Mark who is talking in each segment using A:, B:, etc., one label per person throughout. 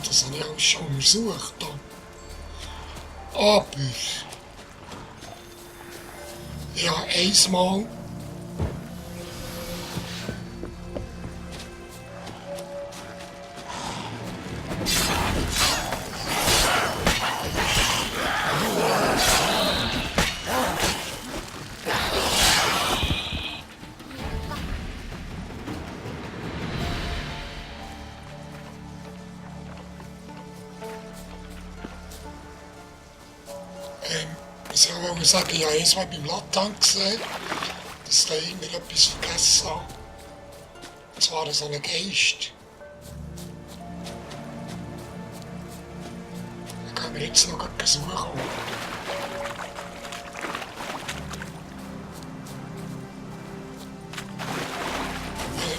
A: das habe ich auch schon untersucht. Aber ja, einmal ich wollte sagen, ich habe einmal beim Latte gesehen, dass da irgendetwas vergessen habe. Und zwar so ein Geist. Den können wir jetzt noch suchen.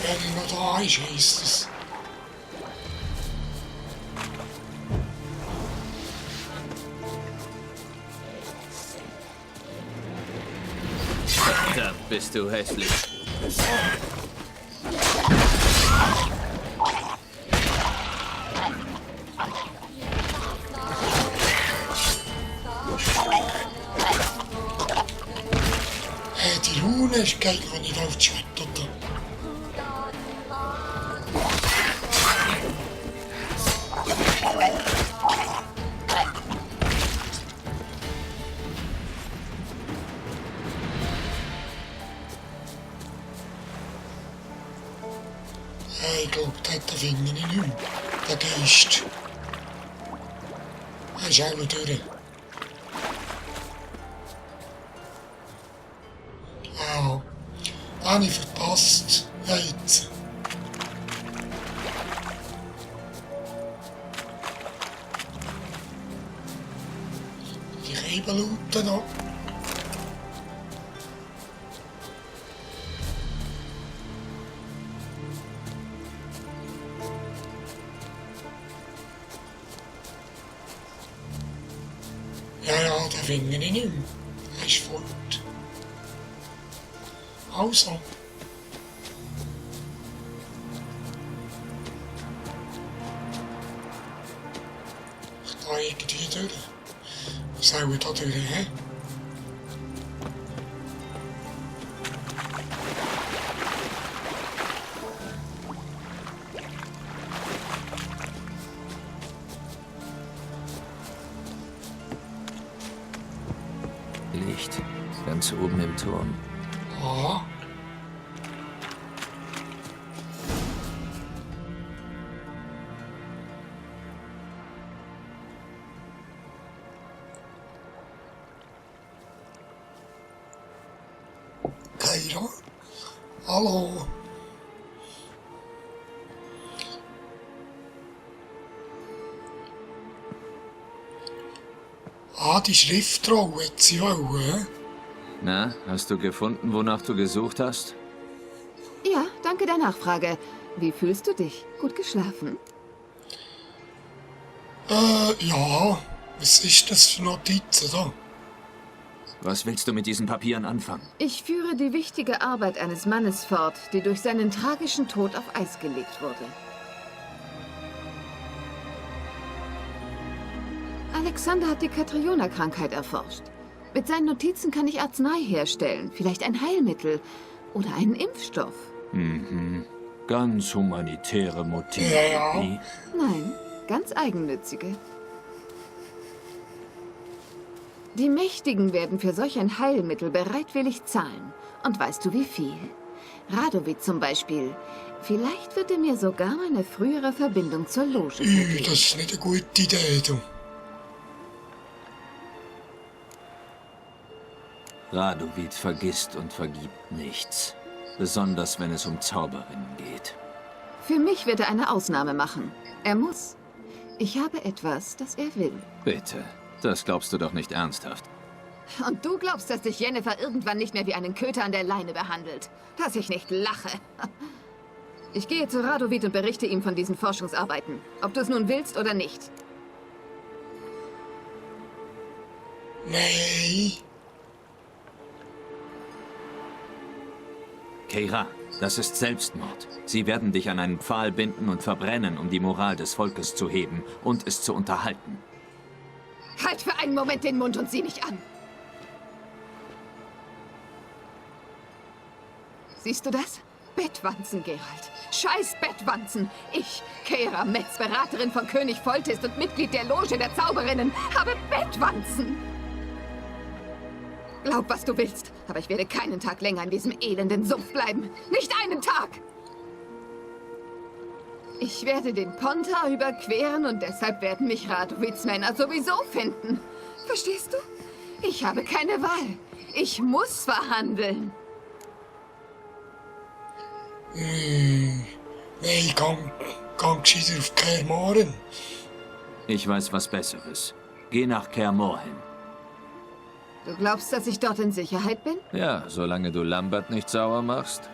A: Wenn er noch da ist, heisst es.
B: Da bist du hässlich.
A: Die Rune ist geil, wenn ich auf die Schwert tue. Ich glaube, den finde ich nicht mehr. Der Geist. Er ist auch noch durch. Ah, den habe ich verpasst. Ja, jetzt. Die Rebeluten noch. Ja, den finde ich nicht mehr. Er ist fort. Also. Ich da irgendwie durch. Was soll ich da durch, hä?
B: Licht. Ganz oben im Turm.
A: Ah. Keira? Hallo? Ah, die Schriftrolle hat sie wollen.
B: Na, hast du gefunden, wonach du gesucht hast?
C: Ja, danke der Nachfrage. Wie fühlst du dich? Gut geschlafen?
A: Ja. Was ist das für Notizen da?
B: Was willst du mit diesen Papieren anfangen?
C: Ich führe die wichtige Arbeit eines Mannes fort, die durch seinen tragischen Tod auf Eis gelegt wurde. Alexander hat die Katriona-Krankheit erforscht. Mit seinen Notizen kann ich Arznei herstellen, vielleicht ein Heilmittel oder einen Impfstoff.
B: Mhm. Ganz humanitäre Motive.
A: Ja.
B: Wie?
C: Nein, ganz eigennützige. Die Mächtigen werden für solch ein Heilmittel bereitwillig zahlen. Und weißt du wie viel? Radovid zum Beispiel. Vielleicht wird er mir sogar meine frühere Verbindung zur Loge
A: Das
C: vergeben.
A: ist nicht eine gute Idee, du.
B: Radovid vergisst und vergibt nichts. Besonders wenn es um Zauberinnen geht.
C: Für mich wird er eine Ausnahme machen. Er muss. Ich habe etwas, das er will.
B: Bitte, das glaubst du doch nicht ernsthaft.
C: Und du glaubst, dass dich Jennifer irgendwann nicht mehr wie einen Köter an der Leine behandelt? Dass ich nicht lache. Ich gehe zu Radovid und berichte ihm von diesen Forschungsarbeiten. Ob du es nun willst oder nicht.
A: Nein.
B: Keira, das ist Selbstmord. Sie werden dich an einen Pfahl binden und verbrennen, um die Moral des Volkes zu heben und es zu unterhalten.
C: Halt für einen Moment den Mund und sieh mich an. Siehst du das? Bettwanzen, Geralt. Scheiß Bettwanzen. Ich, Keira Metz, Beraterin von König Foltest und Mitglied der Loge der Zauberinnen, habe Bettwanzen. Glaub, was du willst, aber ich werde keinen Tag länger in diesem elenden Sumpf bleiben. Nicht einen Tag! Ich werde den Pontar überqueren und deshalb werden mich Radowitz Männer sowieso finden. Verstehst du? Ich habe keine Wahl. Ich muss verhandeln.
A: Nein, gang gescheiter auf Kaer Morhen.
B: Ich weiß was Besseres. Geh nach Kaer Morhen.
C: Du glaubst, dass ich dort in Sicherheit bin?
B: Ja, solange du Lambert nicht sauer machst.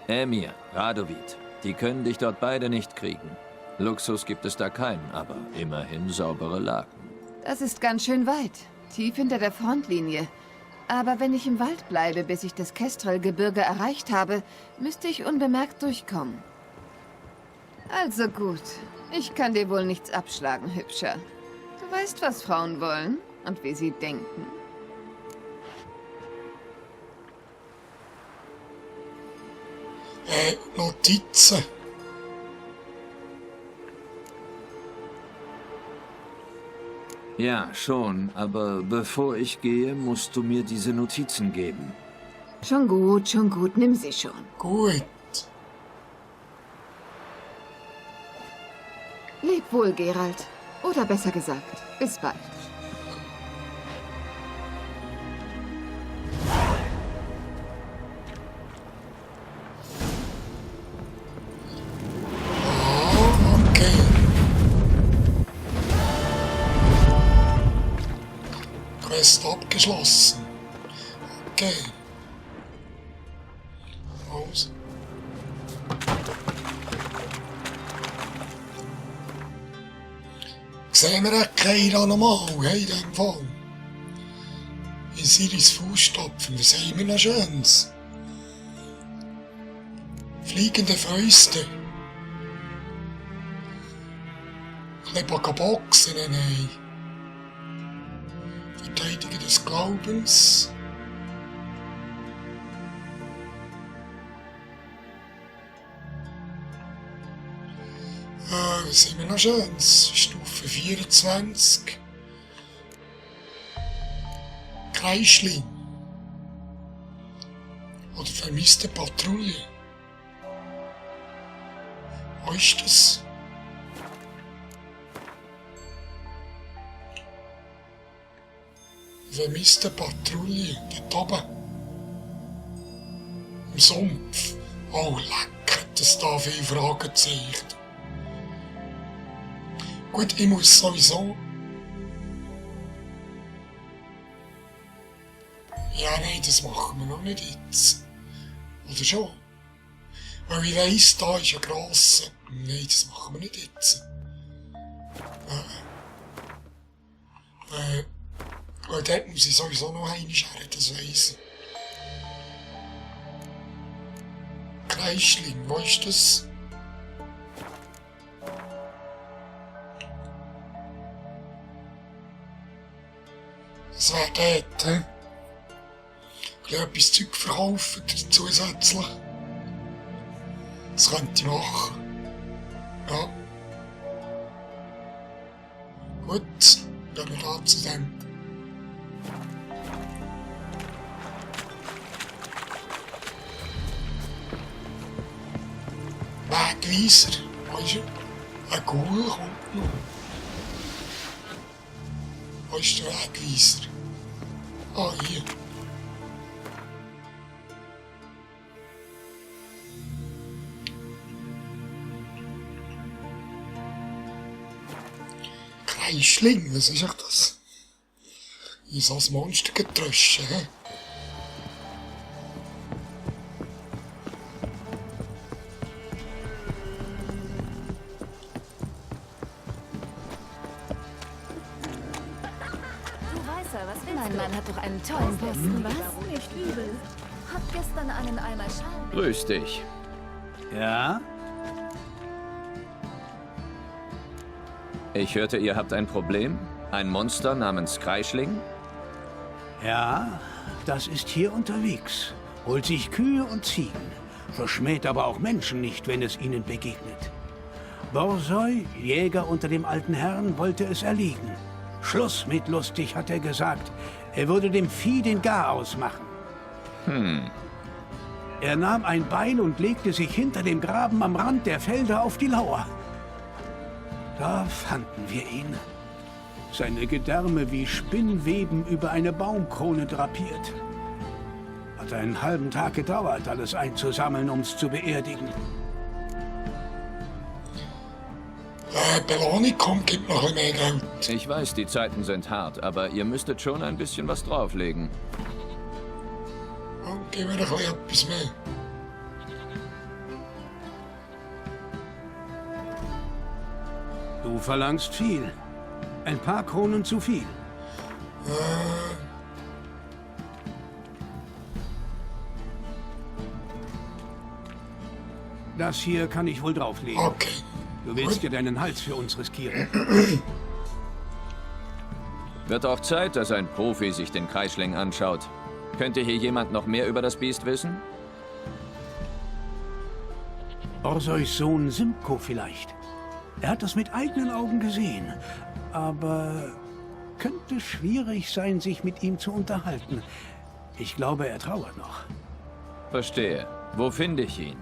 B: Emir, Radovid, die können dich dort beide nicht kriegen. Luxus gibt es da keinen, aber immerhin saubere Laken.
C: Das ist ganz schön weit, tief hinter der Frontlinie. Aber wenn ich im Wald bleibe, bis ich das Kestrel-Gebirge erreicht habe, müsste ich unbemerkt durchkommen. Also gut, ich kann dir wohl nichts abschlagen, Hübscher. Du weißt, was Frauen wollen und wie sie denken.
A: Notizen.
B: Ja, schon, aber bevor ich gehe, musst du mir diese Notizen geben.
C: Schon gut, nimm sie schon.
A: Gut.
C: Leb wohl, Geralt. Oder besser gesagt, bis bald.
A: Okay. Quest abgeschlossen. Okay. Aus. Sehen wir Keira nochmal, hey, in dem Fall. In Siris Fußstapfen, was haben wir noch Schönes? Fliegende Fäuste. Ein bisschen boxen, nein. Verteidiger des Glaubens. Was haben wir noch Schönes? Stufe 24. Kreischling. Oder vermisste Patrouille. Wo ist das? Vermisste Patrouille. Dort oben. Im Sumpf. Oh, lecker, das da viele Fragezeichen. Gut, ich muss sowieso. Ja, nein, das machen wir noch nicht jetzt. Oder schon? Weil ich weiss, da ist ein grosser. Nein, das machen wir nicht jetzt. Weil dort muss ich sowieso noch einscheren, das weiss ich. Kreischling, wo ist das? Das wäre dort, hä? Etwas Zeug verkaufen zusätzlich. Das könnte ich machen. Ja. Gut, gehen wir da zu dem. Wegweiser. Wo ist er? Ein Ghoul kommt noch. Wo ist der Wegweiser? Ah, hier. Kreischling, was ist das? Ich so ein Monster getröschen, hä?
D: Mein Mann hat doch einen tollen Posten, was?
E: Nicht übel.
D: Hab gestern einen Eimer Schal.
B: Grüß dich.
E: Ja?
B: Ich hörte, ihr habt ein Problem? Ein Monster namens Kreischling?
E: Ja, das ist hier unterwegs. Holt sich Kühe und Ziegen. Verschmäht aber auch Menschen nicht, wenn es ihnen begegnet. Borsoi, Jäger unter dem alten Herrn, wollte es erliegen. Schluss mit lustig, hat er gesagt. Er würde dem Vieh den Garaus machen. Er nahm ein Beil und legte sich hinter dem Graben am Rand der Felder auf die Lauer. Da fanden wir ihn. Seine Gedärme wie Spinnweben über eine Baumkrone drapiert. Hat einen halben Tag gedauert, alles einzusammeln, um's zu beerdigen.
A: Belohnung gibt noch ein mehr Geld.
B: Ich weiß, die Zeiten sind hart, aber ihr müsstet schon ein bisschen was drauflegen.
A: Und gib mir noch etwas mehr.
E: Du verlangst viel. Ein paar Kronen zu viel. Das hier kann ich wohl drauflegen.
A: Okay.
E: Du willst ja deinen Hals für uns riskieren.
B: Wird auch Zeit, dass ein Profi sich den Kreischling anschaut. Könnte hier jemand noch mehr über das Biest wissen?
E: Orsois Sohn Simko vielleicht. Er hat das mit eigenen Augen gesehen. Aber könnte schwierig sein, sich mit ihm zu unterhalten. Ich glaube, er trauert noch.
B: Verstehe. Wo finde ich ihn?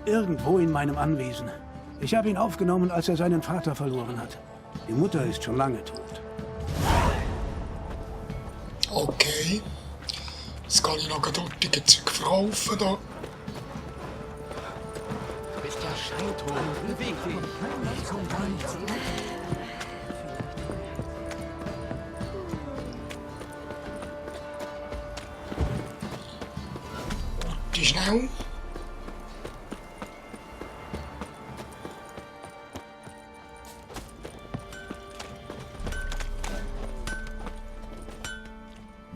E: Irgendwo in meinem Anwesen. Ich habe ihn aufgenommen, als er seinen Vater verloren hat. Die Mutter ist schon lange tot.
A: Okay. Jetzt kann ich noch dortige Zeug verkaufen da.
E: Bist ja Scheinton. Beweg dich. Ich komm gar nicht zurück.
A: Die schnell.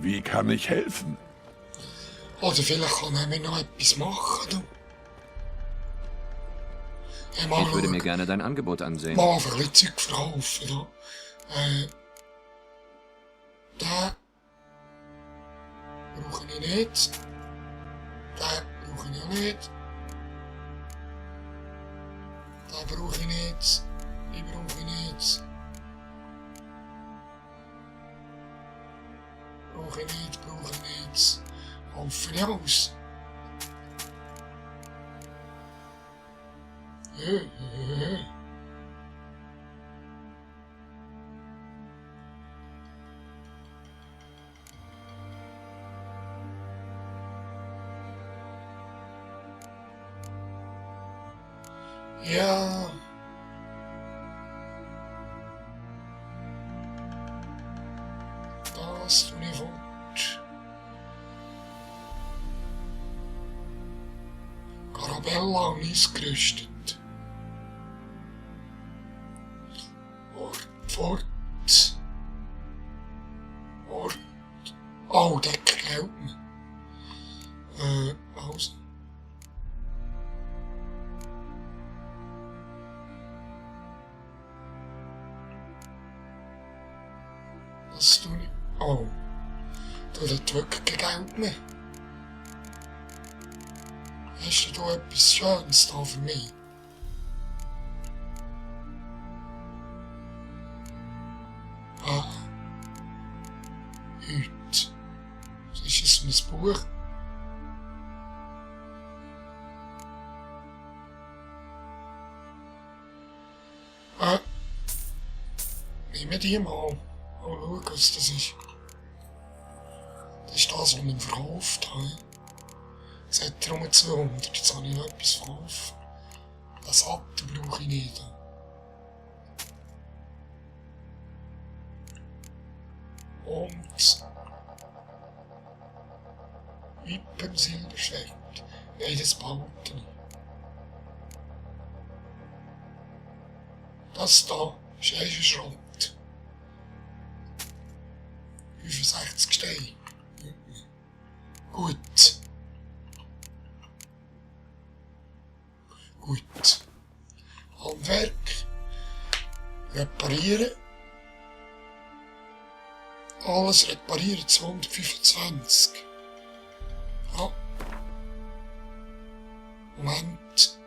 F: Wie kann ich helfen?
A: Oder vielleicht kann er mir noch etwas machen. Du.
B: Ich würde mir gerne dein Angebot ansehen.
A: Mal einfach ein bisschen Zeug verkaufen. Da. Den brauche ich nicht. Den brauche ich auch nicht. Den brauche ich nicht. Die brauche ich nicht. Brauche ich nicht, brauche ich nicht. Kaufe ich aus. Ja. Das tue ich gut. Carabella und ausgerüstet. Fort. Oh, der klaut mir. Also. Das tue ich. Oh. Du hast wirklich kein Geld mehr. Hast du da etwas Schönes da für mich? Ah. Heute. Was ist es für ein Buch? Nehmen die mal. Mal schauen, was das ist. Das ist das, was ich verkauft habe. Jetzt hat er um 200, jetzt habe ich noch etwas verkauft. Das Atten brauche ich nicht. Und Wippensilberschwert. Nein, das behalte ich. Das da ist Eisenschrott. 65 Steine. Gut. Gut. Handwerk. Reparieren. Alles reparieren, 225. Ja. Moment.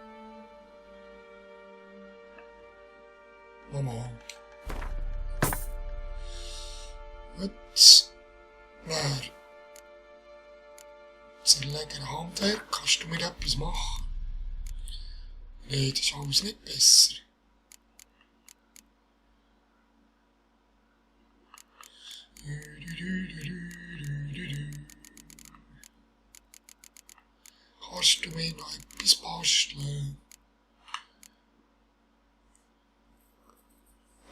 A: Nochmal. Gut. Wer? Zerlegen Handwerk. Kannst du mir etwas machen? Nee, das ist alles nicht besser. Kannst du mir noch etwas basteln?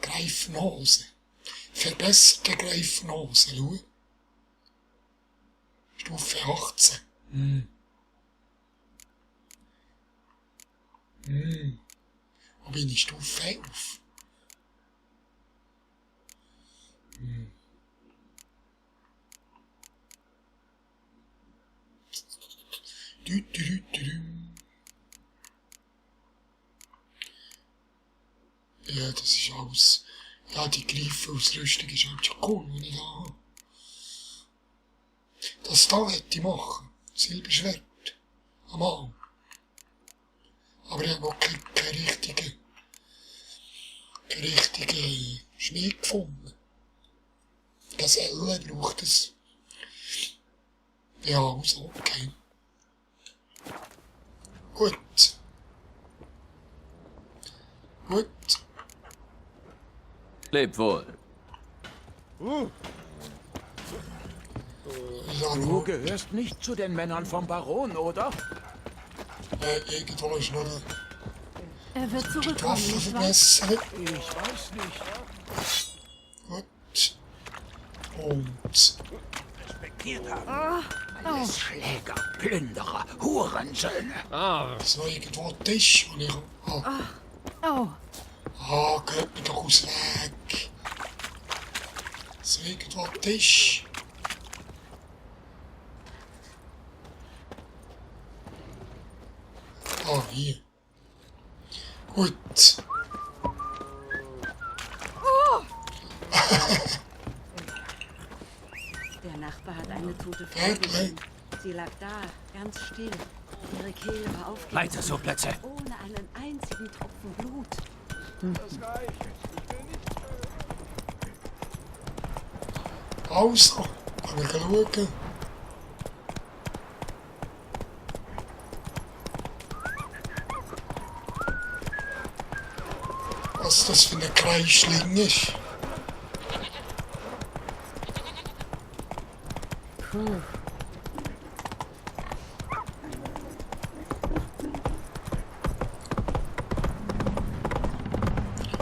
A: Greifnase. Verbesserte Greifnase, schau. Stufe 18. Wo bin ich? Stufe 11? Ja, das ist alles. Ja, die Greifausrüstung ist halt schon cool, wenn ich da habe. Das da hätte ich machen. Silberschwert. Am. Aber ich habe noch keinen richtigen Schmied gefunden. Geselle braucht es. Ja, also okay. Gut.
B: Leb wohl.
A: Ja,
G: Du gehörst nicht zu den Männern vom Baron, oder?
A: irgendwo ist noch
D: Er wird
A: die
D: zurückkommen,
A: Waffe
D: nicht wahr?
A: verbessern.
G: Ich weiß nicht.
A: Gut. Und
G: Respektiert haben. Alles Schläger, Plünderer, Hurensöhne.
A: so irgendwo ein Tisch, und ich...
D: Oh,
A: geht mir doch aus dem Weg. So irgendwo ein Tisch. Hier. Gut.
H: Der Nachbar hat eine tote Frau
A: Wirklich?
H: gesehen. Sie lag da, ganz still. Ihre Kehle war aufgerissen.
G: Weiter so, Plätze.
H: Ohne einen einzigen Tropfen Blut.
A: Also, können wir schauen. Was das für ein Kreisling ist.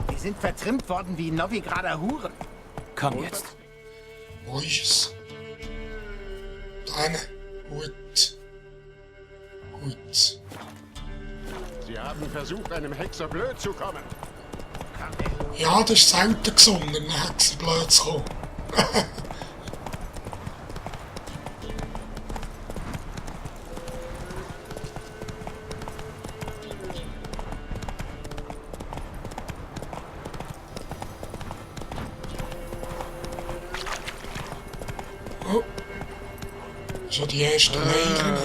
G: Wir sind vertrimmt worden wie Novigrader Huren. Komm jetzt.
A: Wo ist es? Da hinten. Gut.
I: Sie haben versucht, einem Hexer blöd zu kommen.
A: Ja, das ist selten gesungen, dann hat sie blöd zu kommen. Oh. Schon die ersten Leichen.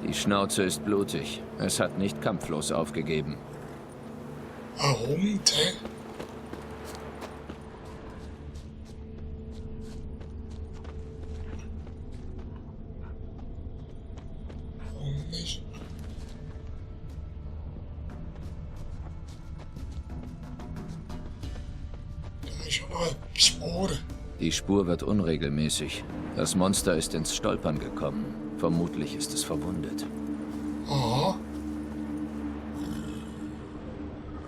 B: Die Schnauze ist blutig. Es hat nicht kampflos aufgegeben.
A: Ein Hund, hä? Warum nicht? Da ist schon noch etwas Sporen.
B: Die Spur wird unregelmäßig. Das Monster ist ins Stolpern gekommen. Vermutlich ist es verwundet.
A: Aha.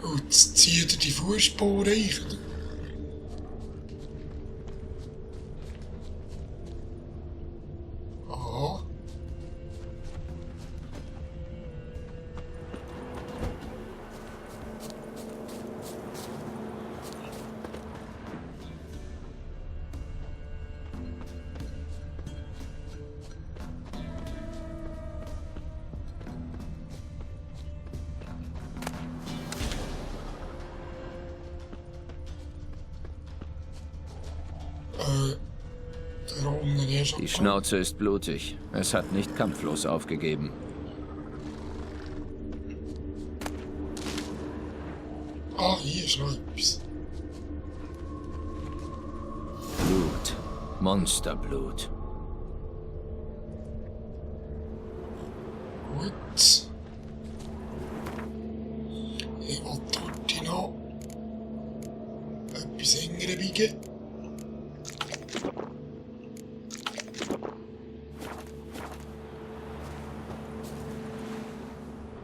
A: Und jetzt zieht er die Fußspuren ein, oder? Aha. Und dann erst
B: Die Schnauze ist blutig. Es hat nicht kampflos aufgegeben.
A: Ah, hier ist noch etwas.
B: Blut. Monsterblut.
A: Gut. Ich will dort noch etwas enger biegen.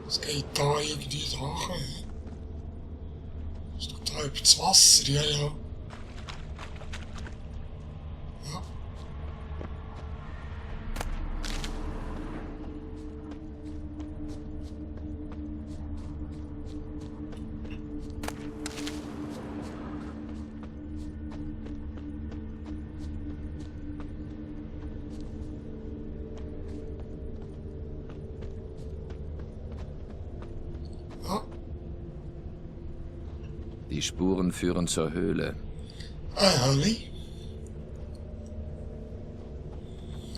A: Es geht da irgendwie durch. Es tut da über das Wasser, ja, ja. Ja. Ja.
B: Die Spuren führen zur Höhle.
A: Halli.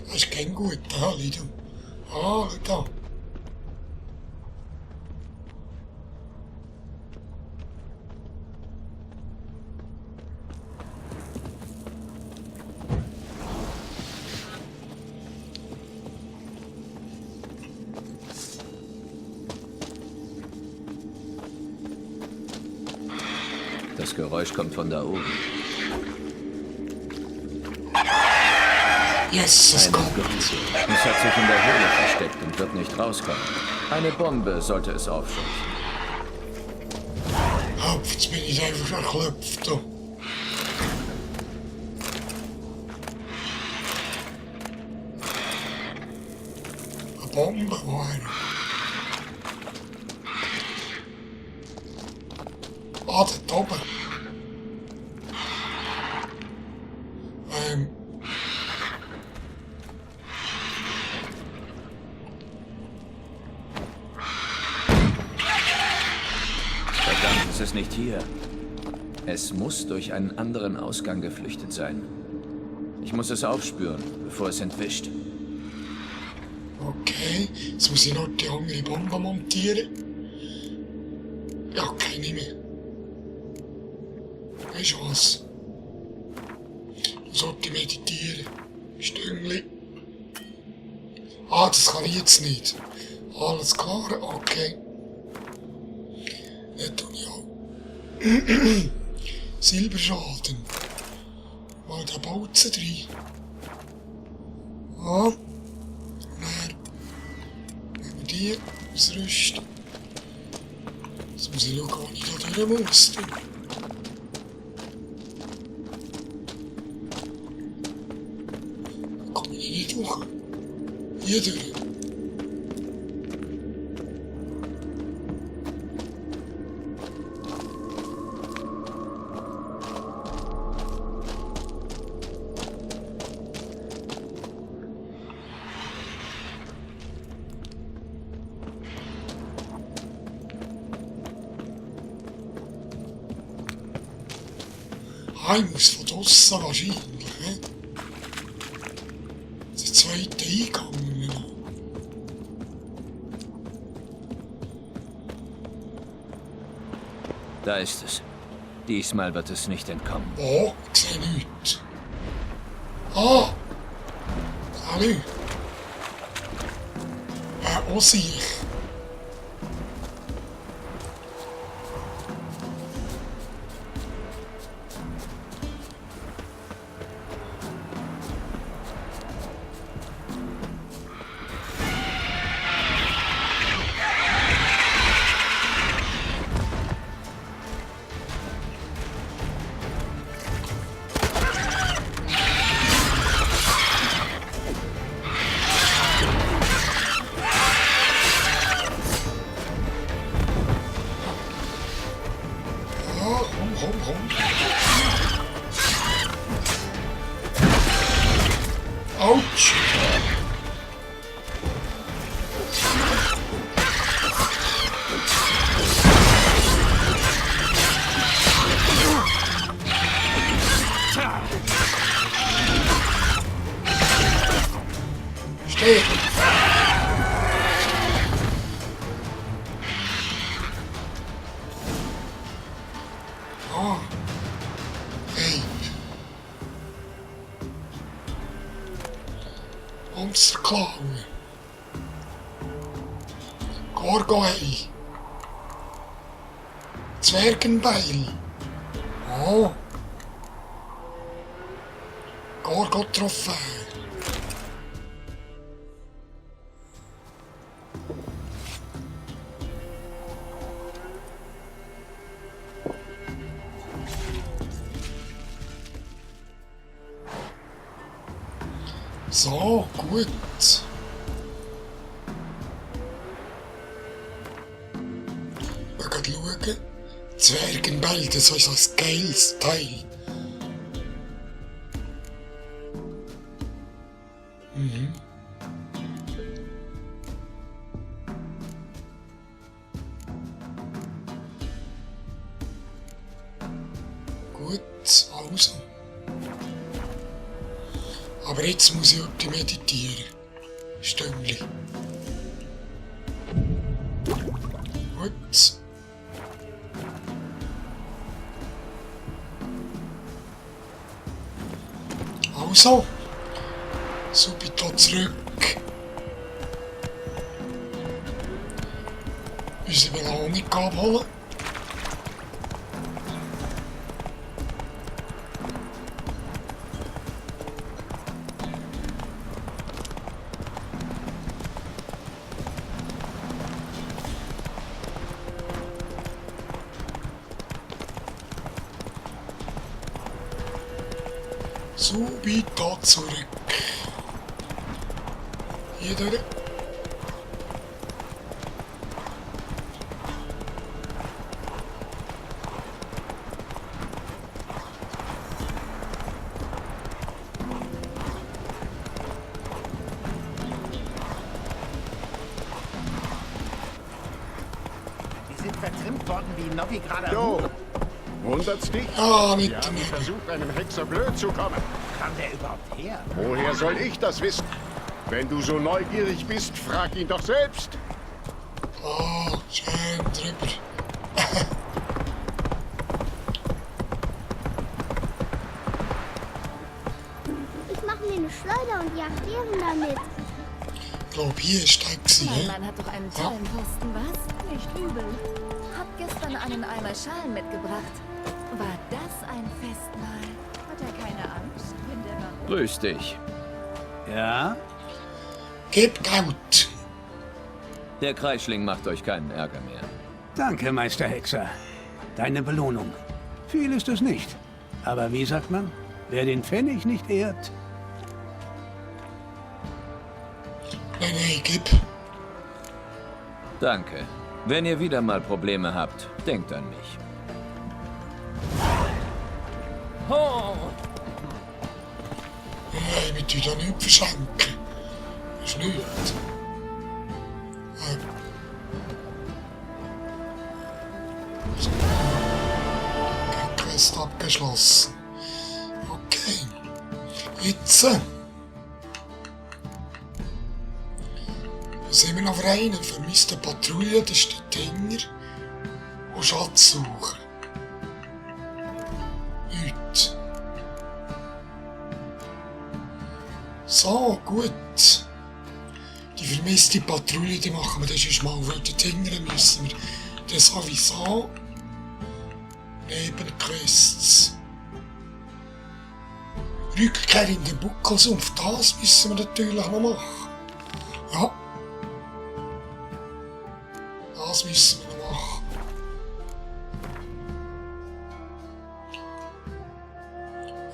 A: Das ist kein guter Halli, du. Ah, da.
B: Das Geräusch kommt von da oben.
A: Yes, es
B: Eine
A: kommt.
B: Glotze. Es hat sich in der Höhle versteckt und wird nicht rauskommen. Eine Bombe sollte es aufscheuchen.
A: Jetzt bin ich einfach erklopft, du. Eine Bombe war eine. Ah, dort oben.
B: Verdammt, es ist nicht hier. Es muss durch einen anderen Ausgang geflüchtet sein. Ich muss es aufspüren, bevor es entwischt.
A: Okay, jetzt muss ich noch die andere Bombe montieren. Ja, keine mehr. Weißt du was? Ich sollte meditieren. Stüngli. Ah, das kann ich jetzt nicht. Alles klar, okay. Dann tue ich auch. Silberschaden. Mal den Bolzen rein. Ja. Dann nehmen wir die ausrüsten. Jetzt muss ich schauen, wo ich da durch muss. Da komme ich nicht durch. Hier durch. Ah, ich muss von draussen wahrscheinlich, ne? Der zweite Eingang noch.
B: Da ist es. Diesmal wird es nicht entkommen.
A: Oh, ich sehe nichts. Ah! Salut! Ossi. Ouch! Hey. Ah. Hey. Monsterklauen. Gorgoei. Zwergenbeil. Oh. Gorgo-Trophäe. So, gut. Wir gehen schauen. Zwergenbeil, das ist ein geiles Teil. Gut, also. Aber jetzt muss ich heute meditieren. Stündli. Gut. Also. Subito zurück. Unsere Belohnung abholen. Subito zurück. Hier durch.
G: Die sind vertrimmt worden wie Novigrader
I: Jo,
G: Huren.
I: wundert's dich?
A: Ah,
I: Sie
A: mit
I: haben
A: dem
I: versucht, einem Hexer blöd zu kommen.
G: Kam der überhaupt her?
I: Woher soll ich das wissen? Wenn du so neugierig bist, frag ihn doch selbst.
A: Ah, schön drüber.
J: Ich mache mir eine Schleuder und jag Bären damit.
A: Ich glaube, hier ist der gewesen,
K: Mein
A: hä?
K: Mann hat doch einen tollen Posten, was? Nicht übel. Hab gestern einen Eimer Schalen mitgebracht. War das ein Festmahl?
D: Hat er keine Angst, wenn der Baron...
B: Grüß dich.
E: Ja?
A: Gib Geld.
B: Der Kreischling macht euch keinen Ärger mehr.
E: Danke, Meister Hexer. Deine Belohnung. Viel ist es nicht. Aber wie sagt man? Wer den Pfennig nicht ehrt...
A: Nein, gib.
B: Danke. Wenn ihr wieder mal Probleme habt, denkt an mich.
A: Nein, wir tun da nichts verschenken. Das ist nichts. Quest abgeschlossen. Okay. Jetzt. Sind wir noch für einen vermissten Patrouille, das ist der Dinger. Und Schatz suchen. Heute. So, gut. Die vermisste Patrouille, die machen wir dann schon mal. Weil den Dinger müssen wir dann sowieso Nebenquests. Rückkehr in den Buckelsumpf, das müssen wir natürlich noch machen. Ja. Das müssen wir noch machen.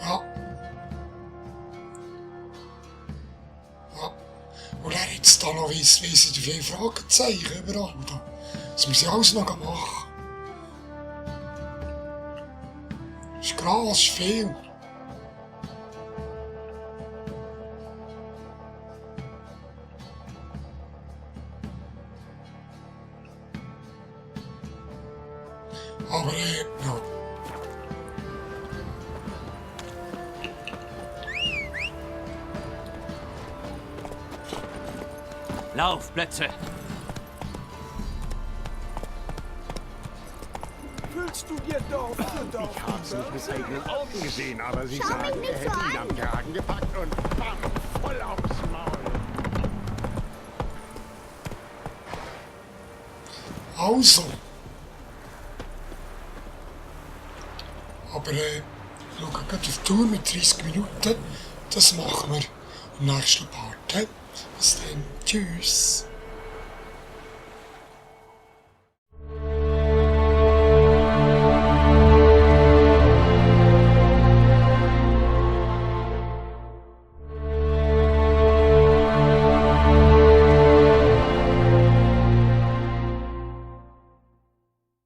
A: Ja. Ja. Und er jetzt da noch weiss, wie sie die viele Fragezeichen überall da. Das muss ich alles noch machen. Das ist krass viel. Aber ja.
B: Laufplätze!
L: Fühlst du dir Dorf für Dorf?
I: Ich hab's nicht mit eigenen Augen gesehen, aber sie
J: Schau
I: sagen,
J: mich
I: er
J: nicht so
I: hätte ihn
J: an.
I: am Kragen gepackt und bam, voll aufs Maul.
A: Also. Aber schauen gerade auf die Tour mit 30 Minuten. Das machen wir im nächsten Part. Bis dann. Tschüss.